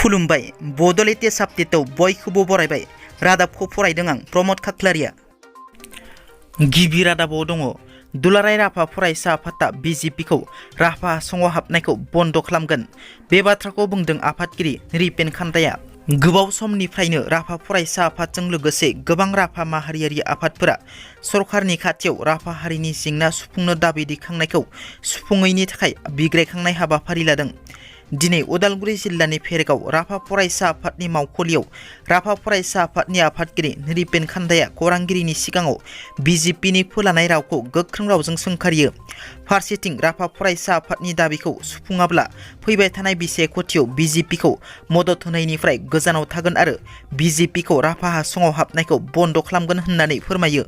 खुलुमबाय बड' लेटेस्ट आपडेटआव बयखौबो बरायबाय। रादाबखौ फरायदों आं प्रमद खाख्लारिया। गिबि रादाबाव दङ दुलाराय राभा फरायसा आफादा बिजेपिखौ राभा हासङाव हाबनायखौ बन्द' खालामगोन। बे बाथ्राखौ बुंदों आफादगिरि रिपेन खान्दाया। गोबाव समनिफ्रायनो राभा फरायसा आफादजों लोगोसे गोबां राभा माहारियारि आफादफोरा सरकारनि खाथियाव राभा हारिनि जेंना सुफुंनो दाबि दैखांनायखौ सुफुङैनि थाखाय बिग्रायखांनाय हाबाफारि लादों। दिनै उदालगुरि जिल्लानि फेरगाव राभा फरायसा आफादनि मावख'लियाव राभा फरायसा आफादनि आफादगिरि रिपेन खान्दाया खौरांगिरिनि सिगाङाव बिजेपिनि फोलानाय रावखौ गोख्रों रावजों सोंखारियो। फारसेथिं राभा फरायसा आफादनि दाबिखौ सुफुङाब्ला फैबाय थानाय बिसायख'थियाव बिजेपिखौ मदद होनायनिफ्राय गोजानाव थागोन आरो बिजेपिखौ राभा हासङाव हाबनायखौ बन्द' खालामगोन होननानै फोरमायो।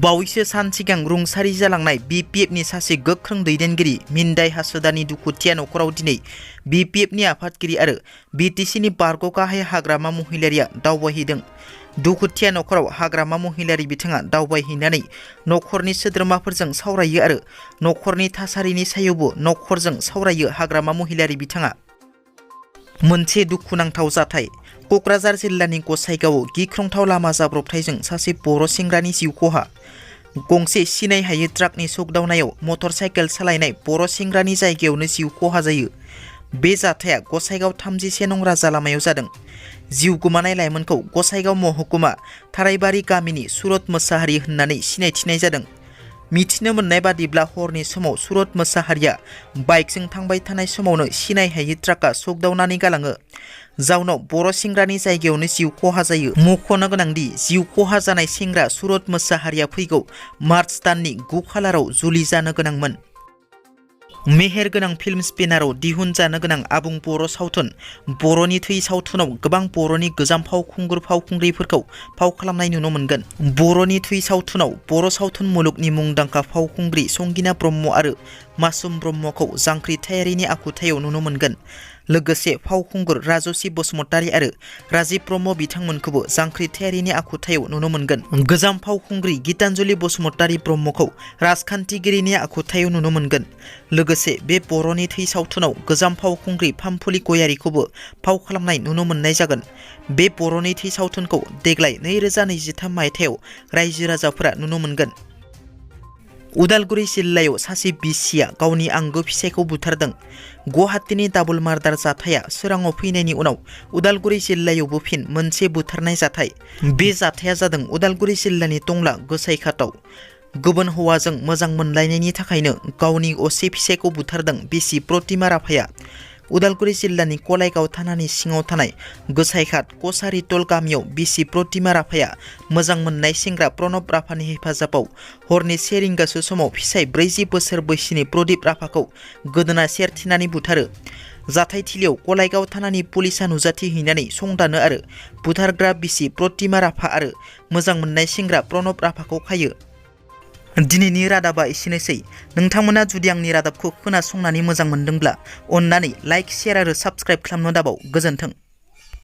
बावैसो सान सिगां रुंसारि जालांनाय बिपिएफनि सासे गोख्रों दैदेनगिरि मिन्दाय हासोदानि दुखुथिया न'खराव दिनै बिपिएफनि आफादगिरि आरो बिटिसिनि बारग' गाहाय हाग्रामा महिलारिया दावबायहैदों। दुखुथिया न'खराव हाग्रामा महिलारि बिथाङा दावबायहैनानै न'खरनि सोद्रोमाफोरजों सावरायो आरो न'खरनि थासारिनि सायावबो न'खरजों सावरायो। हाग्रामा महिलारि बिथाङा मोनसे दुखुनांथाव जाथाय क'क्राझार जिल्लानि गसाइगावआव गिख्रंथाव लामा जाब्रबथायजों सासे बर' सेंग्रानि जिउ खहा। गंसे सिनाय हायै ट्राकनि सौग्दावनायाव मटर साइकेल सालायनाय बर' सेंग्रानि जायगायावनो जिउ खहा जायो। बे जाथाया गसाइगाव 33 नं राजा लामायाव जादों। जिउ गोमानाय लाइमोनखौ गसाइगाव महकुमा थाराइबारि गामिनि सुरत मोसाहारि होननानै सिनायथिनाय जादों। मिथिनो मोननाय बादिब्ला हरनि समाव सुरत मोसाहारिया बाइकजों थांबाय थानाय समावनो सिनाय हायै ट्राकआ सौग्दावनानै गालाङो। जाउनाव बर' सेंग्रानि जायगायावनो जिउ खहा जायो। मख'नो गोनांदि जिउ खहा जानाय सेंग्रा सुरत मोसाहारिया फैगौ मार्च दाननि 9 खालाराव जुलि जानो गोनांमोन। मेहेर गोनां फिल्म्स बेनाराव दिहुनजानो गोनां आबुं बर' सावथुन बर'नि थै सावथुनाव गोबां बर'नि गोजाम फावखुंग्रिफोरखौ फाव खालामनाय नुनो मोनगोन। बर'नि थै सावथुनाव बर' सावथुन मुलुगनि मुंदांखा फावखुंग्रि संगिना ब्रह्म आरो मासुम ब्रह्मखौ जांख्रिथायारिनि आखुथायाव नुनो मोनगोन। लोगोसे फावखुंगुर राजस्रि बसुमतारी आरो राजिब ब्रह्म बिथांमोनखौबो जांख्रिथायारिनि आखुथायाव नुनो मोनगोन। गोजाम फावखुंग्रि गीतांजलि बसुमतारी ब्रह्मखौ राजखान्थिगिरिनि आखुथायाव नुनो मोनगोन। लोगोसे बे बर'नि थै सावथुनाव गोजाम फावखुंग्रि फामफुलि गयारिखौबो फाव खालामनाय नुनो मोननाय जागोन। बे बर'नि थै सावथुनखौ देग्लाय 2023 मायथाइयाव रायजो राजाफोरा नुनो मोनगोन। उदालगुरि जिल्लायाव सासे बिसिया गावनि आंगो फिसायखौ बुथारदों। गुवाहाटीनि डाबल मार्डार जाथाया सोराङाव फैनायनि उनाव उदालगुरि जिल्लायावबो फिन मोनसे बुथारनाय जाथाय। बे जाथाया जादों उदालगुरि जिल्लानि टंला गोसाइघाटआव। गुबुन हौवाजों मोजां मोनलायनायनि थाखायनो गावनि असे फिसायखौ बुथारदों बिसि प्रतिमा राभाया। उदालगुरि जिल्लानि कलाइगाव थानानि सिङाव थानाय गोसाइघाट कसारितल गामियाव बिसि प्रतिमा राभाया मोजां मोननाय सेंग्रा प्रणब राभानि हेफाजाबाव हरनि 1 रिंगासो समाव फिसाय 40 बोसोर बैसोनि प्रदीप राभाखौ गोदोना सेरथिनानै बुथारो। जाथायथिलियाव कलाइगाव थानानि पुलिसा नुजाथिहैनानै संदानो आरो बुथारग्रा बिसि प्रतिमा राभा आरो मोजां मोननाय सेंग्रा प्रणब राभाखौ खायो। दिनैनि रादाबा एसेनोसै। नोंथांमोना जुदि आंनि रादाबखौ खोनासंनानै मोजां मोनदोंब्ला अन्नानै लाइक, शेयार आरो साबस्क्राइब खालामनो दाबाव। गोजोन्थों।